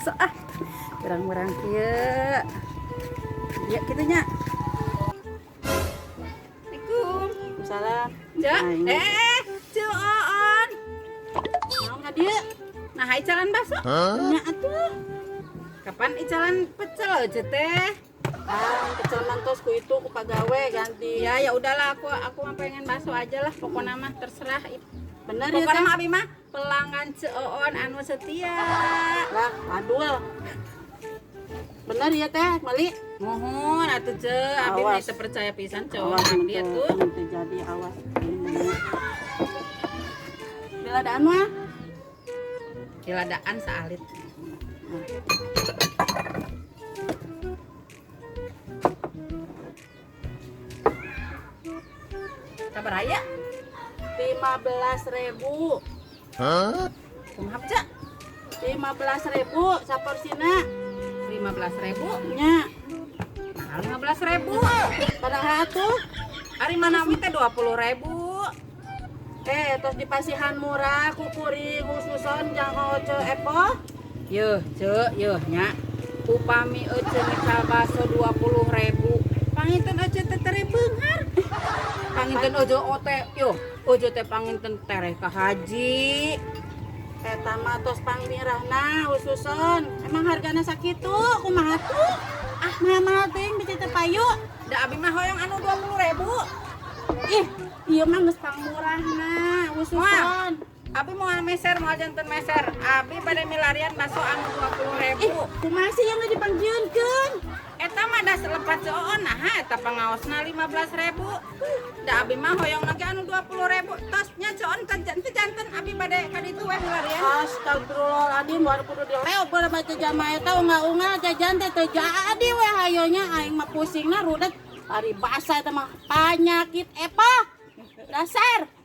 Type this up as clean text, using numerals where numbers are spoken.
Bakso ah. Berang-berang kieu. Ya kitu nya. Assalamualaikum. Salam. Cek, Nah, ini. Ceu Oon. Naon ka dieu? Nah, icalan bakso. Nya atuh. Kapan icalan pecel aja teh? Ah, pecel mantos ku itu ku pagawe ganti. Ya, ya udahlah, aku mah pengen bakso aja lah. Pokoknya mah terserah. Bener ya Pokoknya teh? mah abi mah pelanggan Ceu Oon anu setia. Lah, adul. Bener ya teh, meuli? Muhun atuh Ceu, abi mah Awas. teu percaya pisan Ceu Oon Awas abdi atuh. Nanti jadi awas. Diladaan mah? Diladaan saalit. Sabar aya? 15.000. Kumaha Ceu? 15.000 saporsina. 15.000. Nya. Mahal 15.000. Padahal atuh Ari manawi teh 20.000. Tos dipasihan murah ku kuring khususon jang Ceu Epo. Yeuh, Ceu, yeuh nya. Upami ece ngecal bakso 20.000. Panginten ece teh tereh beunghar. Panginten ojo ote, yo, ojo teh panginten tereh ka haji. Eta mah tos pangmirahna khususon. Emang hargana sakitu kumaha tuh? Ah, mahal-mahal teuing bisa teu payu. Da abi mah hoyong anu 20.000. Ih, ieu mah geus pangmurahna khususon. Abi mau meser, mau janten meser. Abi pada milarian bakso anu 20.000. Ih, kumaha sih yang dipanggieunkeun? Eta mah da selepat Ceu Oon, nah eta pangaosna 15.000. Da abi mah hoyong lagi anu 20.000. Tos nya Ceu Oon teu janten abi bade ka ditu we milarian. Astagfirullahaladzim, baru kudu dileop baru baca jamaah eta ungal-ungal jajan teh teu jadi we hayonya aing mah pusingna rudet. Ari basa eta mah panyakit epa. Dasar.